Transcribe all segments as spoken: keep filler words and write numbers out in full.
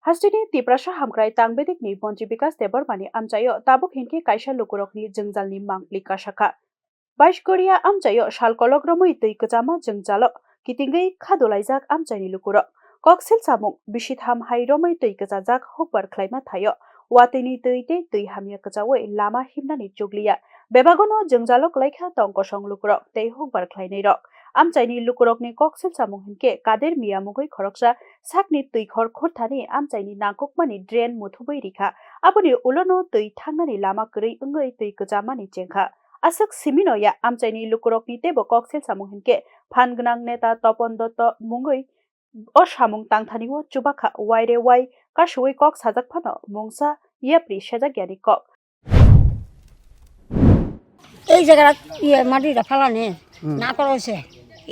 Hasteni Tiprasa hamkrai Tangbedik ni Montri Bikas Debbarma ni amchaio tabuk hinkhe kaisa lukurokni jwngjalni mangpli kasakha. Baiskuria amchaio sal kolok romwi twi kwchama jwngjalo kitingwi khadulaijak amchaini lukurok. Koksil samung bisitham hai romwi twi kwchajak hukbar khlaima thaio watwini twi tei twi hamya kwchaui lama himnani chukliya. Bebagono jwngjalo kwlaikha tong kosong lukurok tei hukbar khlainairok. Amchaini lukurokni koksil samung hinkhe Kader Miya mungwi khoroksa sakni twikhor khurthani amchaini nangkukmani drain muthubwi rikha. Aboni ulono twi thangnani lama kwrwi wngwi twi kwchamani chengkha. Aswk simino ya amchaini lukurokni teibo koksil samung hinkhe phan gwnang neta Topon Dotto mungwi o samung tangthani o chubakha waire wai kasuwi kok sajak phano mungsa yapri sejak yani kok. এই জায়গাটা ইয়ে মাটিটা ফালানি না করা হয়েছে।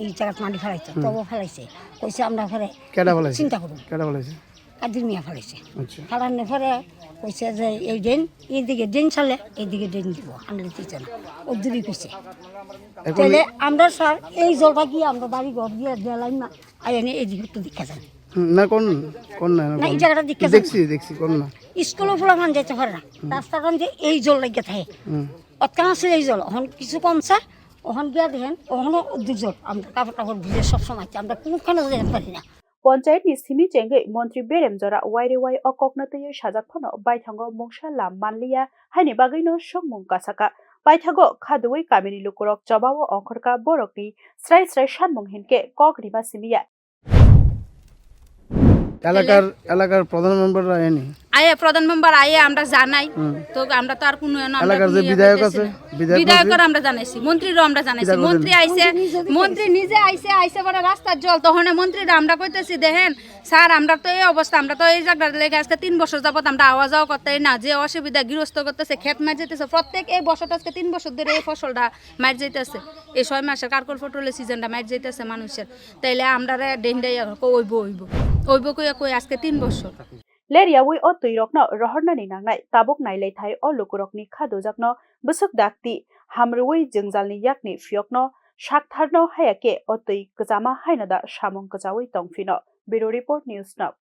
এই জায়গাত মাটি ফালাইছে, তবু ফালাইছে। কইছে আমরা ঘরে কেডা ফালাইছে? চিন্তা করুন। কেডা ফালাইছে? কাদির মিয়া ফালাইছে। আচ্ছা। ফালানোর পরে কইছে যে এই ড্রেন, এইদিকে ড্রেন ছাড়লে এইদিকে ড্রেন দিব, আনলে দিত না। ও দূরই কইছে। এখন তাহলে আমরা স্যার এই জলটা কি আমরা বাড়ি ঘর দিয়ে দিলাম না? আই এনে এইদিকে একটু দেখা যায়। হুম, না কোন কোন না, না, না, এই কোন? জায়গাটা দিকে দেখছি দেখছি কোন না? স্কুলে ফুলা ফান যাইতে পারে না। রাস্তাটা যে এই জল লেগে থাকে। হুম। অতকান আছে এই জল, এখন কিছু কমছে, ওখান গিয়া দেখেন, ওখানে দুর্যোগ। আমরা কাপড় টাপড় ভিজে সব সময় আমরা কোনোখানে যেতে পারি না। Ponchayat ni simi chengwi montri berem jora waire wai o kokno twiwi sajak phano baithango mungsa lam manliya haini bagwino songmung kasaka. Paithago khaduwi kamini lukurok chobao ongkhorka borokni srai srai sanmung hinkhe kok rima simiya. এলাকার এলাকার প্রধান মেম্বাররা আয়নি? আয়ে প্রধান মেম্বার আয়ে আমরা জানাই। তো আমরা তো আর কোনো এলাকার যে বিধায়ক আছে, বিধায়ক বিধায়কর আমরা জানাইছি, মন্ত্রীরও আমরা জানাইছি। মন্ত্রী আইছে, মন্ত্রী নিজে আইছে, আইছে পরে রাস্তার জল, তখন মন্ত্রীরা আমরা কইতেছি দেখেন স্যার, আমরা তো এই অবস্থা, আমরা তো এই জায়গার লেগে আজকে তিন বছর যাবত আমরা আওয়া যাওয়া করতে না, যে অসুবিধা গৃহস্থ করতেছে, খেত মার যেতেছে, প্রত্যেক এই বছর আজকে তিন বছর ধরে এই ফসলটা মার যাইতেছে, এই ছয় মাসের কারকল পটলের সিজনটা মার যাইতেছে মানুষের। Taile amrare dendai oibo oibo oibo koi koi aske tin bochor. Ler yaui o twi rokno rohornani nangnai tabuk nailai thai o lukurokni kha dujakno bwswk dakti hamrwi jwngjalni yakni phiyokno saktharno haya khe o twi kwchama haino da samung kwchaui tong phino. Bureau Report, News Now.